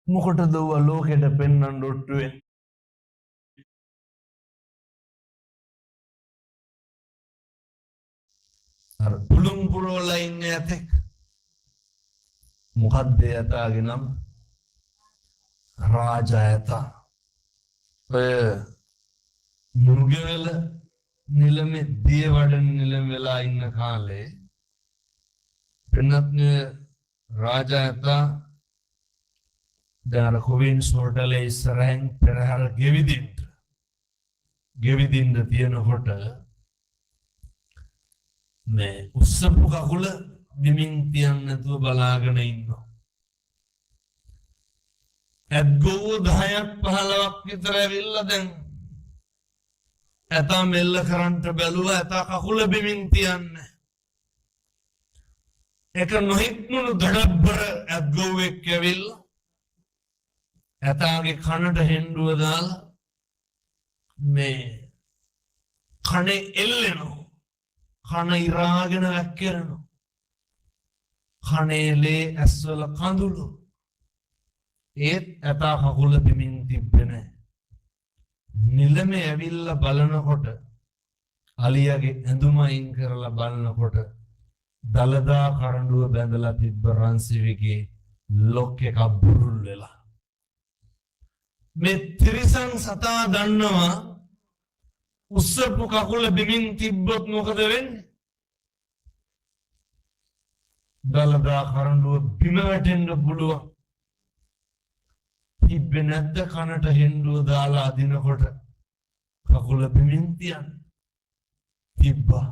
මොකටද ඌව ලෝකෙට පෙන්වන්න ඔට්ටුවෙන්? අර පුළුන් පුරවලා ඉන්න ඇතෙක්. මොකද්ද ඇතාගේ නම? රාජා ඇතා. ඔය මුර්ගවල නිලමේ දියවඩන නිලම වෙලා ඉන්න කාලේ පින්වත්නි, රාජා ඇතා දැන් අර කොවින්ස් හෝටලේ ඉස්සරහෙන් පෙරහැර ගෙවිදින්න තියෙනකොට මේ උස්සපු කකුල බිමින් තියන්න නැතුව බලාගෙන ඉන්නවා. ඇත්ගොව්ව 10ක් 15ක් විතර ඇවිල්ලා දැන් ඇතා මෙල්ල කරන්ට බැලුවා. ඇතා කකුල බිමින් තියන්නේ. එක නොහික්මුණු දඩබ්බර ඇත්ගොව්වෙක් ඇවිල්ලා ඇතාගේ කනට හෙන්ඩුව දාලා මේ කනේ එල්ලෙනවා. කන ඉරාගෙන වැක්කිරෙනවා. කනේ ලේ, ඇස්වල කඳුළු. ඒත් ඇතා කකුල බිමින් තිබ්බේ නෑ. නිලමේ ඇවිල්ලා බලනකොට, අලියාගේ ඇඳුම අයින් කරලා බලනකොට, දලදා කරඬුව බැඳලා තිබ්බ රන්සිවිගේ ලොක් එකක් බුරුල් වෙලා. මේ තිරිසන් සතා දන්නවා උස්සපු කකුල බිමින් තිබ්බොත් මොකද වෙන්නේ? දලදා කරඬුව බිම වැටෙන්න පුළුවන්. තිබ්බේ නැද්ද කනට හෙන්ඩුව දාලා අදිනකොට කකුල බිමින් තියන්න? තිබ්බා.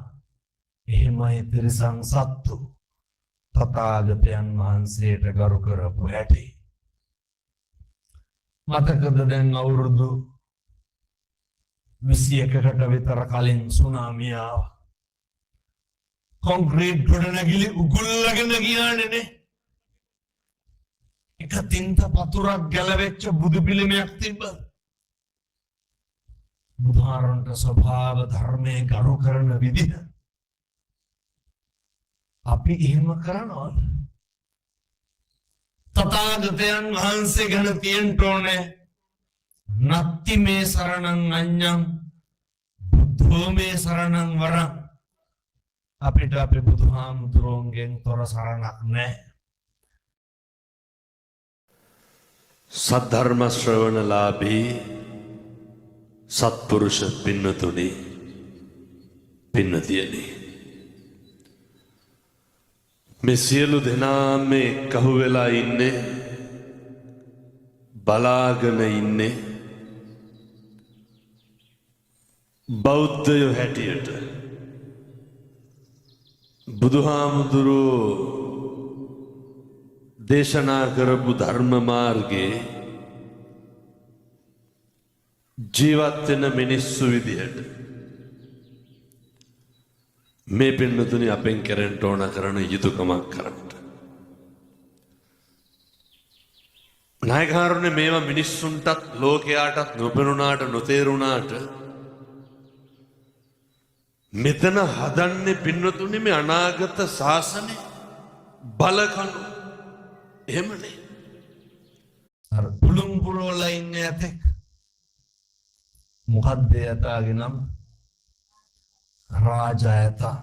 එහෙමයි තිරිසන් සත්තු තථාගතයන් වහන්සේට ගරු කරපු හැටි. මතකද දැන් අවුරුදු 21කට විතර කලින් සුනාමිය ආවා? කොන්ක්‍රීට් ගොඩනැගිලි උගුල්ලගෙන ගියානේ නේ. එක තින්ත පතුරක් ගැලවෙච්ච බුදු පිළිමයක් තිබ්බද? බුදුහාරන්ට ස්වභාව ධර්මයේ ගරු කරන විදිහ අපි එහෙම කරනවද? තථාගතයන් වහන්සේ ගැන තියෙන්න ඕනේ නත්ති මේ සරණං අඤ්ඤං බුද්ධෝ මේ සරණං වරං. අපිට අපේ බුදුහාමුදුරුවන්ගෙන් තොර සරණක් නැහැ. සද්ධර්ම ශ්‍රවණලාභී සත්පුරුෂ පින්නතුනි, පින්නතියනි, මේ සියලු දෙනා මේ එක්කහු වෙලා ඉන්නේ, බලාගෙන ඉන්නේ බෞද්ධයෝ හැටියට බුදුහාමුදුරුවෝ දේශනා කරපු ධර්ම මාර්ගයේ ජීවත් වෙන මිනිස්සු විදිහට. මේ පින්නතුනි, අපෙන් කෙරෙන්න ඕන කරන යුතුයකමක් කරන්න. නායකහරුනේ, මේවා මිනිස්සුන්ටත් ලෝකයාටත් නොපෙනුනාට නොතේරුණාට මෙතන හදන්නේ පින්වතුනි මේ අනාගත ශාසනය බලකණු. එහෙමනේ. අර පුළුන් පුරවලා ඉන්න ඇතෙක්. මොකද්ද ඇතාගේ නම? රාජා ඇතා.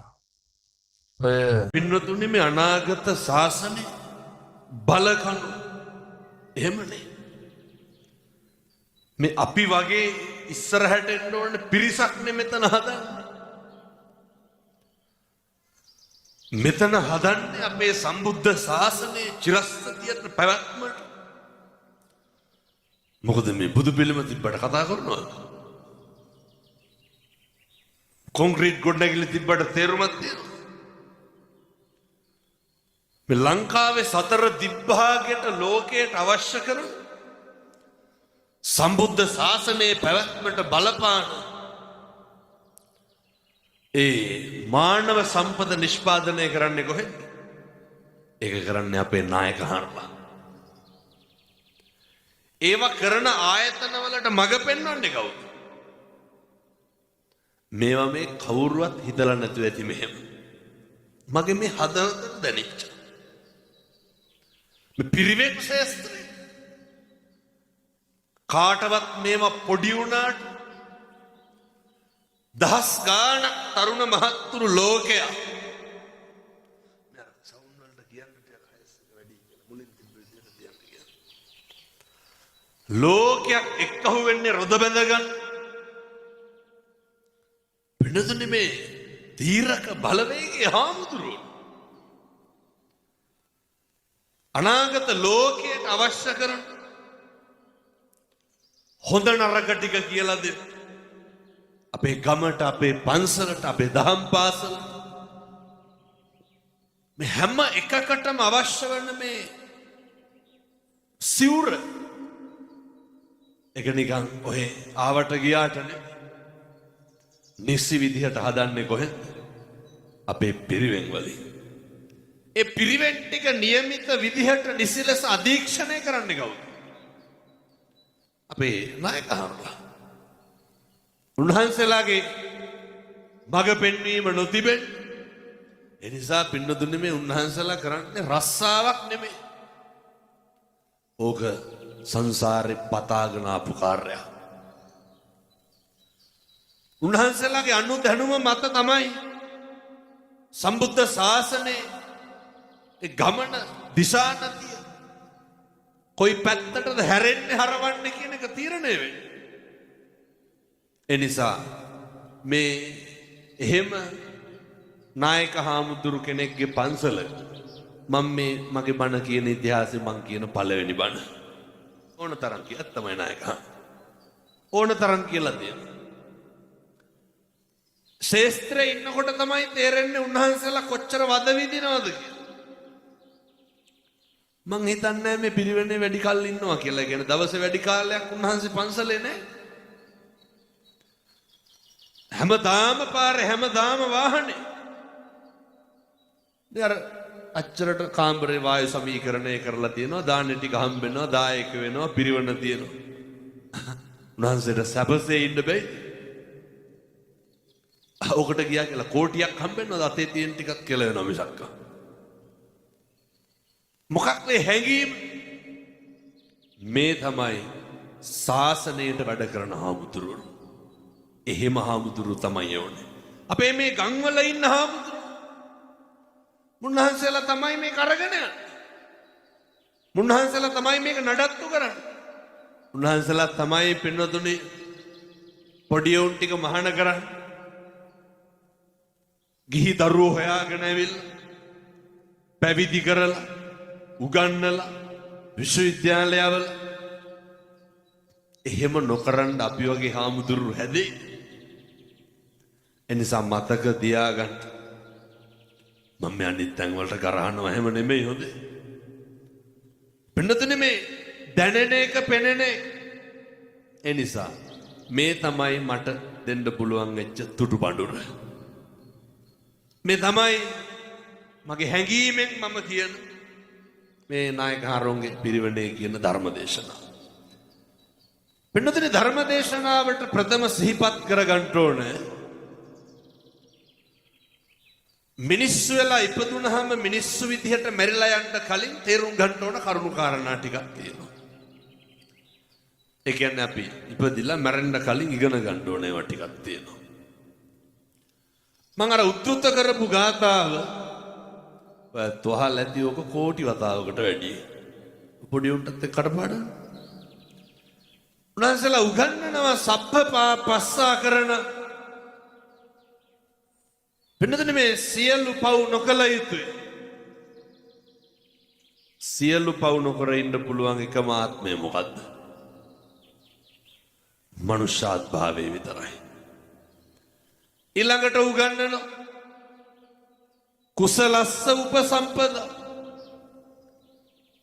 ඔය පින්වතුනි, මේ අනාගත ශාසනය බලකණු. එහෙමනේ. මේ අපි වගේ ඉස්සරහට එන්න ඕන පිරිසක් නේ මෙතන හදන්නේ. මෙතන හදන්නේ අපේ සම්බුද්ධ ශාසනයේ චිරස්ථිතියට, පැවැත්මට. මොකද මේ බුදු පිළිම තිබ්බට කතා කරනවද? කොන්ක්‍රීට් ගොඩනැගිලි තිබ්බට තේරුමක් තියෙනවද? මේ ලංකාවේ සතර දිග්භාගයට ලෝකයට අවශ්‍ය කරන සම්බුද්ධ ශාසනයේ පැවැත්මට බලපාන ඒ මානව සම්පත නිෂ්පාදනය කරන්නේ කොහෙන්ද? ඒක කරන්නේ අපේ නායක හාරලා. ඒවා කරන ආයතනවලට මඟ පෙන්වන්නේ කවුද? මේවා මේ කවුරුවත් හිතලා නැතුව ඇති මෙහෙම. මගේ මේ හදවතට දැනෙච්ච. මේ පිරිවෙන් ක්ෂේත්‍රය. කාටවත් මේවා පොඩි වුණාට දහස් ගාණක් තරුණ මහත්තුරු ලෝකයා මේ අර සවුන්ඩ් වලට කියන්න ටිකක් හයස් එක වැඩි කියලා මුලින් තිබ්බ විදිහට තියන්න කියලා. ලෝකයක් එක්කහු වෙන්නේ රොද බැඳ ගන්න. වෙනදුනේ මේ තීරක බලවේගයේ හාමුදුරුවෝ. අනාගත ලෝකයට අවශ්‍ය කරන හොඳ නරක ටික කියලා දෙන්න. අපේ ගමට, අපේ පන්සලට, අපේ දහම් පාසලට මේ හැම එකකටම අවශ්‍ය වන මේ සිවුර ඒක නිකන් ඔහෙ ආවට ගියාට නෙමෙයි. නිසි විදිහට හදන්නේ කොහෙන්ද? අපේ පිරිවෙන් වලින්. ඒ පිරිවෙන් ටික නියමිත විදිහට නිසි ලෙස අධීක්ෂණය කරන්නේ කවුද? අපේ නායක හාමුදුරුවෝ. උන්වහන්සේලාගේ මඟ පෙන්වීම නොතිබෙන. ඒ නිසා පින්නතුනේ මේ උන්වහන්සේලා කරන්නේ රස්සාවක් නෙමෙයි. ඕක සංසාරේ පතාගෙන ආපු කාර්යයක්. උන්වහන්සේලාගේ අනු දැනුම මත තමයි සම්බුද්ධ ශාසනයේ ඒ ගමන දිශානතිය කොයි පැත්තටද හැරෙන්නේ හරවන්නේ කියන එක තීරණය වෙන්නේ. ඒ නිසා මේ එහෙම නායක හාමුදුරු කෙනෙක්ගේ පන්සල මම මේ මගේ බණ කියන ඉතිහාසෙ මං කියන පළවෙනි බණ. ඕන තරම් කියත් තමයි නායක හාමුදුරු. ඕන තරම් කියලා තියෙනවා. ශේස්ත්‍රයේ ඉන්නකොට තමයි තේරෙන්නේ උන්වහන්සේලා කොච්චර වද විඳිනවද කියලා. මං හිතන්නේ මේ පිරිවෙනේ වැඩි කල් ඉන්නවා කියලා. ඒ කියන්නේ දවසේ වැඩි කාලයක් උන්වහන්සේ පන්සලේ නෑ. හැමදාම පාරේ හැමදාම වාහනේ. ඉතින් අර අච්චරට කාමරේ වායු සමීකරණය කරලා තියෙනවා. දාන ටික හම්බ වෙනවා, දායක වෙනවා, පිරිවන තියෙනවා. උන්වහන්සේට සැපසේ ඉන්න බැයි. ඔකට ගියා කියලා කෝටියක් හම්බ වෙනවද? අතේ තියෙන ටිකක් කියලා වෙනවා මිසක්ක. මොකක් මේ හැඟීම? මේ තමයි ශාසනයට වැඩ කරන හාමුදුරුවෝ. එහෙම හාමුදුරුවෝ තමයි ඕනේ. අපේ මේ ගම්වල ඉන්න හාමුදුරුවෝ. මුන්වහන්සේලා තමයි මේක අරගෙන යන්නේ. මුන්වහන්සේලා තමයි මේක නඩත්තු කරන්නේ. උන්වහන්සේලා තමයි පින්වතුනි පොඩි උන් ටික මහාන කරන්නේ. ගිහි දරුවෝ හොයාගෙන ඇවිල්ලා පැවිදි කරලා උගන්නලා විශ්වවිද්‍යාලයවල එහෙම නොකරන්න අපි වගේ හාමුදුරුවෝ හැදෙයි. එනිසා මතක තියාගන්න. මම මේ අනිත් තැන් වලට ගරහනවා එහෙම නෙමෙයි හොඳේ. පින්නතුනේ මේ දැනෙන එක පෙනෙන එක. ඒ නිසා මේ තමයි මට දෙන්න පුළුවන් වෙච්ච තුටු පඳුර. මේ තමයි මගේ හැඟීමෙන් මම කියන මේ නායක හාමුදුරුවන්ගේ පිරිවෙනේ කියන ධර්ම දේශනාව. පින්නතුනේ ධර්ම දේශනාවට ප්‍රථම සිහිපත් කරගන්න ඕනේ. මිනිස්සු වෙලා ඉපදුනහම මිනිස්සු විදිහට මැරිලා යන්න කලින් තේරුම් ගන්න ඕන කරුණු කාරණා ටිකක් තියෙනවා. ඒ කියන්නේ අපි ඉපදිලා මැරෙන්න කලින් ඉගෙන ගන්න ඕන ඒවා ටිකක් තියෙනවා. මං අර උද්ධෘත කරපු ගාථාව ඔයත් අහලා ඇති ඕක කෝටි වතාවකට වැඩි. පොඩි උන්ටත් එක්ක කටපාඩම්. උන්වහන්සේලා උගන්වනවා සබ්බ පාපස්සා කරන පින්නතුනේ මේ සියලු පව් නොකළ යුතුයි. සියලු පව් නොකර ඉන්න පුළුවන් එකම ආත්මය මොකද්ද? මනුෂ්‍යාත්භාවය විතරයි. ඊළඟට උගන්වනවා කුසලස්ස උපසම්පද.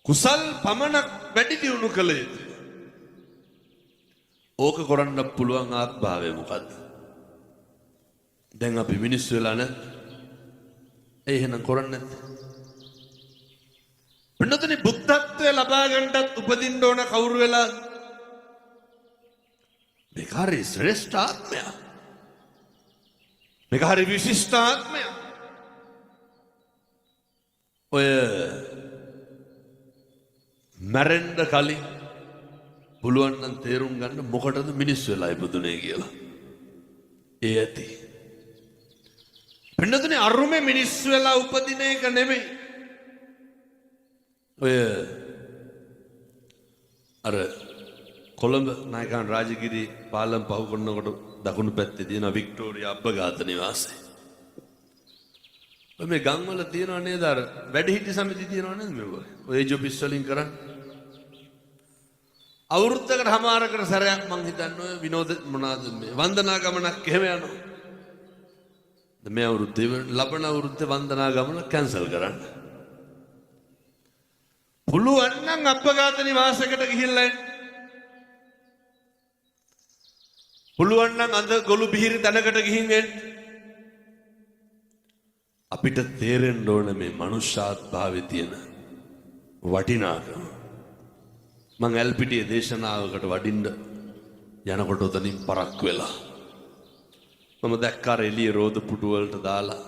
කුසල් පමණක් වැඩි දියුණු කළ යුතුයි. ඕක කරන්න පුළුවන් ආත්භාවය මොකද්ද? දැන් අපි මිනිස්සු වෙලා නැද්ද? ඒ එහෙනම් කරන්නේ නැද්ද? පින්නතුනි බුද්ධත්වය ලබා ගන්නටත් උපදින්න ඕන කවුරු වෙලාද? මේක හරි ශ්‍රේෂ්ඨ ආත්මයක්. මේක හරි විශිෂ්ට ආත්මයක්. ඔය මැරෙන්න කලින් පුළුවන් නම් තේරුම් ගන්න මොකටද මිනිස් වෙලා ඉපදුනේ කියලා. ඒ ඇති. පින්නතුනේ අරුමේ මිනිස් වෙලා උපදින එක නෙමෙයි. ඔය අර කොළඹ නායකන් රාජගිරි පාලම් පහු කරනකොට දකුණු පැත්තේ තියෙන වික්ටෝරියා අබ්බගාත නිවාසය. ඔය මේ ගම්වල තියෙනව නේද අර වැඩිහිටි සමිති තියෙනව නේද මේව? ඔය ඒජ් ඔෆිස් වලින් කරන්නේ. අවුරුද්දකට හමාරකට සැරයක් මං හිතන්නේ ඔය විනෝද මොනවාද මේ වන්දනා ගමනක් එහෙම යනවා. දැන් මේ අවුරුද්දේ ලබන අවුරුද්දේ වන්දනා ගමන කැන්සල් කරන්න. පුළුවන් නම් අබ්බගාත නිවාසයකට ගිහිල්ලා එන්න. පුළුවන් නම් අඳ ගොළු බිහිරි තැනකට ගිහින් එන්න. අපිට තේරෙන්න ඕන මේ මනුෂ්‍යාත්භාවයේ තියෙන වටිනාකම. මං ඇල්පිටියේ දේශනාවකට වඩින්න යනකොට උතනින් පරක් වෙලා මම දැක්ක අර එළිය රෝද පුටු වලට දාලා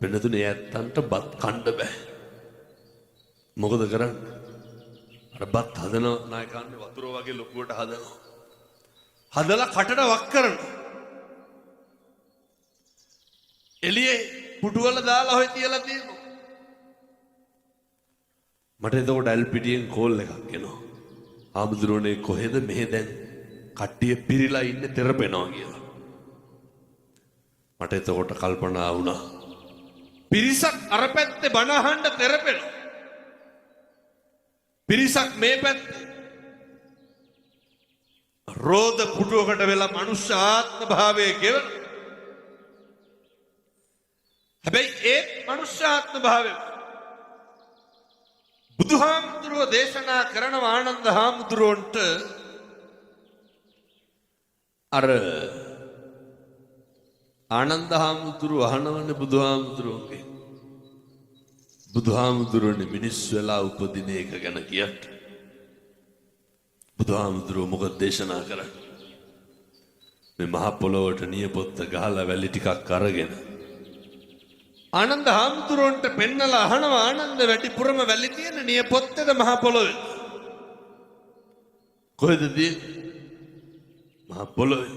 වෙනතුනේ ඇත්තන්ට බත් කන්න බෑ. මොකද කරන්නේ? අර බත් හදන නායකයන්ගේ වතුර වගේ ලොකුවට හදනවා. හදලා කටට වක් කරනවා. එළියේ පුටු වල දාලා හොය තියලා තියෙනවා. මට එතකොට ඇල්පිටියෙන් කෝල් එකක් එනවා. ආමුදුරනේ කොහෙද මෙහෙ දැන් කට්ටිය පිරිලා ඉන්නේ තෙරපෙනවා කියලා. මට එතකොට කල්පනා වුණා. පිරිසක් අර පැත්තේ බණ අහන්න තෙරපෙනවා. පිරිසක් මේ පැත්තේ රෝද පුටුවකට වෙලා මනුෂ්‍ය ආත්ම භාවයේ ගෙවන. හැබැයි ඒත් මනුෂ්‍ය ආත්ම භාවය බුදුහාමුදුරුව දේශනා කරන ආනන්ද හාමුදුරුවන්ට අර ආනන්ද හාමුදුරුව අහනවනේ බුදුහාමුදුරුවන්ගේ. බුදුහාමුදුරුවනේ මිනිස් වෙලා උපදින එක ගැන කියන්න. බුදුහාමුදුරුව මොකද දේශනා කරන්නේ? මේ මහ පොළොවට නියපොත්ත ගහලා වැලි ටිකක් අරගෙන ආනන්ද හාමුදුරුවන්ට පෙන්නලා අහනවා ආනන්ද වැඩිපුරම වැලි තියෙන නියපොත්තේද මහ පොළොවේ? කොහෙද තියෙන්නේ? මහ පොළොවේ.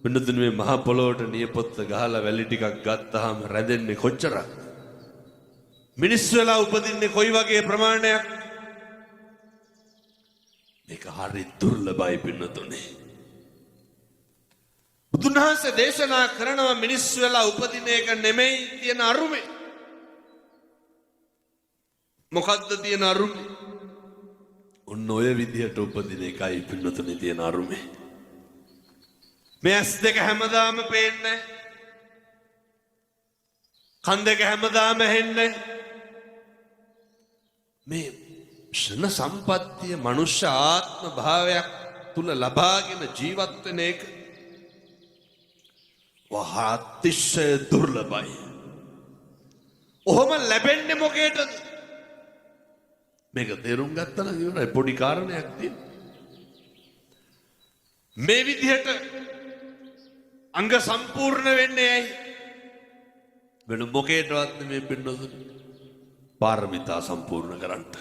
වෙනතුනේ මේ මහ පොළොවට නියපොත්ත ගහලා වැලි ටිකක් ගත්තාම රැඳෙන්නේ කොච්චරක්? මිනිස් වෙලා උපදින්නේ කොයි වගේ ප්‍රමාණයක්? මේක හරි දුර්ලභයි පින්නතුනේ. බුදුන් වහන්සේ දේශනා කරනවා මිනිස් වෙලා උපදින එක නෙමෙයි තියෙන අරුමේ. මොකද්ද තියෙන අරුමේ? ඔන්න ඔය විදිහට උපදින එකයි පින්නතුනේ තියෙන අරුමේ. මේ ඇස් දෙක හැමදාම පේන්නේ, කන් දෙක හැමදාම ඇහෙන්නේ. මේ ක්ෂණ සම්පත්තිය මනුෂ්‍ය ආත්ම භාවයක් තුල ලබාගෙන ජීවත් වෙන එක වහා අතිශය දුර්ලභයි. ඔහොම ලැබෙන්නේ මොකේටද? මේක තේරුම් ගත්තා නම් ඉවරයි. පොඩි කාරණයක් තියෙනවා. මේ විදිහට අංග සම්පූර්ණ වෙන්නේ ඇයි? වෙන මොකේටවත් නෙමෙයි පින්නතුනි. පාරමිතා සම්පූර්ණ කරන්නට.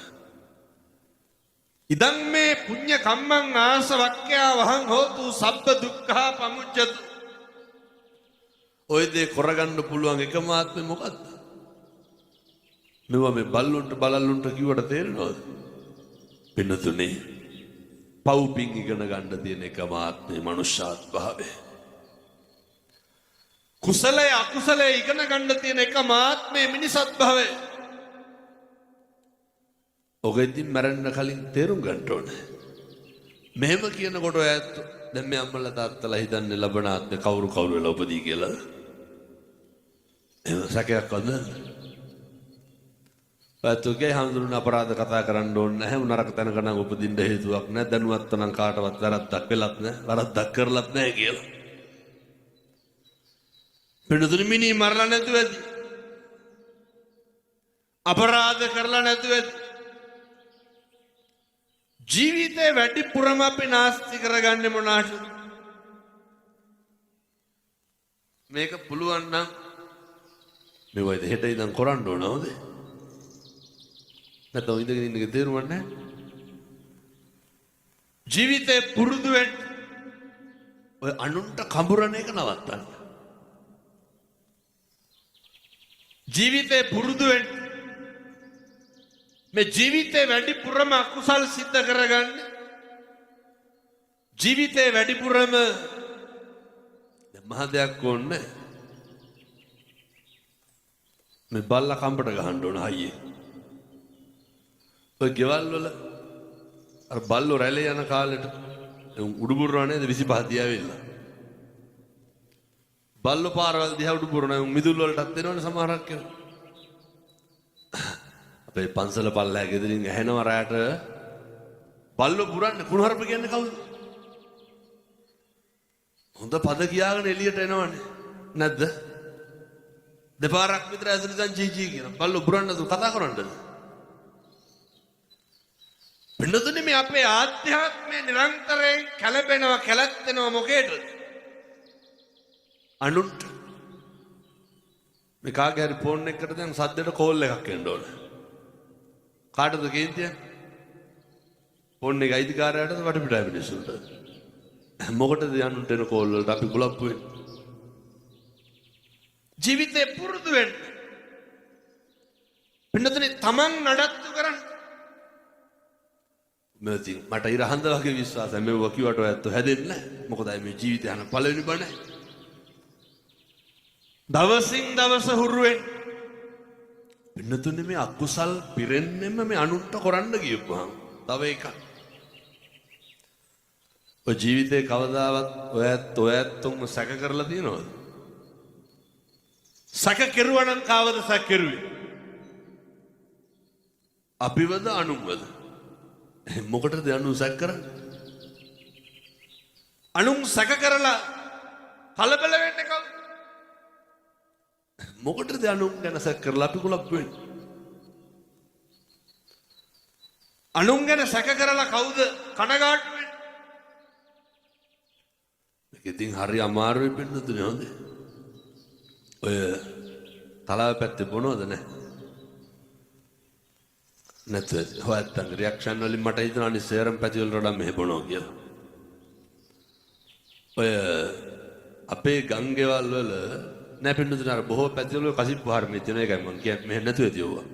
ඉදං මේ පුඤ්ඤ කම්මං ආසවක්ඛ්‍යා වහං හෝතු සබ්බ දුක්ඛා පමුච්ඡතු. ඔය දේ කරගන්න පුළුවන් එකම ආත්මෙ මොකද්ද? මෙවා මේ බල්ලුන්ට බලල්ලුන්ට කිව්වට තේරෙනවද? පින්නතුනේ පව් පින් ඉගෙන ගන්න තියෙන එකම ආත්මේ මනුෂ්‍යාත්ම භාවය. කුසලය අකුසලය ඉගෙන ගන්න තියෙන එකම ආත්මේ මිනිසත් භාවය. ඔක ඉතින් මැරෙන්න කලින් තේරුම් ගන්න ඕනේ. මෙහෙම කියනකොට ඔය ඇත්තෝ දැන් මේ අම්මලා තාත්තලා හිතන්නේ ලබන ආත්මේ කවුරු කවුරු වෙලා උපදී කියලා. එහෙම සැකයක්වත් නැද්ද? පැතුගේ හඳුනන අපරාධ කතා කරන්න ඕනේ නැහැ. නරක තැනක නම් උපදින්න හේතුවක් නැහැ. දැනුවත්ව නම් කාටවත් වැරද්දක් වෙලත් නැහැ. වැරද්දක් කරලත් නැහැ කියලා. පිටුතුනි මිනී මරලා නැතුව ඇති. අපරාධ කරලා නැතුව ඇති. ජීවිතේ වැඩිපුරම අපි නාස්ති කරගන්නේ මොනාටද? මේක පුළුවන් නම් මේවා හෙට ඉඳන් කරන්න ඕන හොඳේ. නැත්නම් ඉඳගෙන ඉන්න එක තේරුමක් නැහැ. ජීවිතේ පුරුදු වෙන්න. ඔය අනුන්ට කඹරන එක නවත්තන්න. ජීවිතේ පුරුදු වෙන්න. මේ ජීවිතේ වැඩිපුරම අකුසල් සිද්ධ කරගන්න. ජීවිතේ වැඩිපුරම දැන් මහ දෙයක් ඕනේ. මේ බල්ලා කම්පට ගහන්න ඕන හයියේ. ඔය ගෙවල් වල අර බල්ලෝ රැළේ යන කාලෙට උඩුබුරනවා නේද 25 දිහා ඇවිල්ලා. බල්ලෝ පාරවල් දිහා උඩුබුරනවා. උන් මිදුල් වලටත් එනවනේ සමහරක් ඒවා. අපේ පන්සල පල්ලෑ ගෙදරින් ඇහෙනවා රැට බල්ලෝ පුරන්නේ. කුණුහරුප කියන්නේ කවුද? හොඳ පද කියාගෙන එළියට එනවනේ. නැද්ද? දෙපාරක් විතර ඇසුරු දැන් ජී ජී කියන. බල්ලෝ පුරන්නද කතා කරන්නද? පින්නතුනේ මේ අපේ ආධ්‍යාත්මය නිරන්තරයෙන් කැළඹෙනවා කැලැත්තෙනවා මොකේද? අනුන්ට. මේ කාගේ හරි ෆෝන් එකකට දැන් සද්දෙට කෝල් එකක් එන්න ඕන. කාටද කේන්තිය? ෆෝන් එක අයිතිකාරයාටද වටපිටාවේ මිනිස්සුන්ටද? මොකටද අනුන්ට එන කෝල් වලට අපි කුලප්පු වෙන්නේ? ජීවිතේ පුරුදු වෙන්න. පින්නතුනේ තමන් නඩත්තු කරන්න. මේ ඉතින් මට ඉර හඳ වගේ විශ්වාසයි මෙව්වා කිව්වට ඔය ඇත්තෝ හැදෙන්නේ නැහැ. මොකද අය මේ ජීවිතය යන පළවෙනි බණ. දවසින් දවස හුරු වෙන්න. පින්නතුනේ මේ අකුසල් පිරෙන්නෙම මේ අනුන්ට කරන්න ගියපුවාම තව එකක්. ඔය ජීවිතේ කවදාවත් ඔය ඇත්ත ඔය ඇත්තොන්ම සැක කරලා තියෙනවද? සැක කෙරුවා නම් කාවද සැක කෙරුවේ? අපිවද අනුන්වද? මොකටද අනුන් සැක කරන්නේ? අනුන් සැක කරලා කලබල වෙන්නේ කවුද? මොකටද අනුන් ගැන සැක කරලා අපි කුලප්පු වෙන්නේ? අනුන් ගැන සැක කරලා කවුද කනගාටු වෙන්නේ? මේක ඉතින් හරි අමාරුයි පින්නතුනේ හොඳේ. ඔය තලාව පැත්තේ බොනවද නැහැ? නැත්නම් හොයත්තන් රියැක්ෂන් වලින් මට හිතෙනවා අනිත් සේරම පැති වලට වඩා මෙහෙ බොනවා කියලා. ඔය අපේ ගංගෙවල් වල නෑ පින්නතුනේ අර බොහෝ පැති වල කසිප්පු හර්මේ තියෙන එකයි මං කියන්නේ මෙහෙ නැතුව ඇති ඕවා.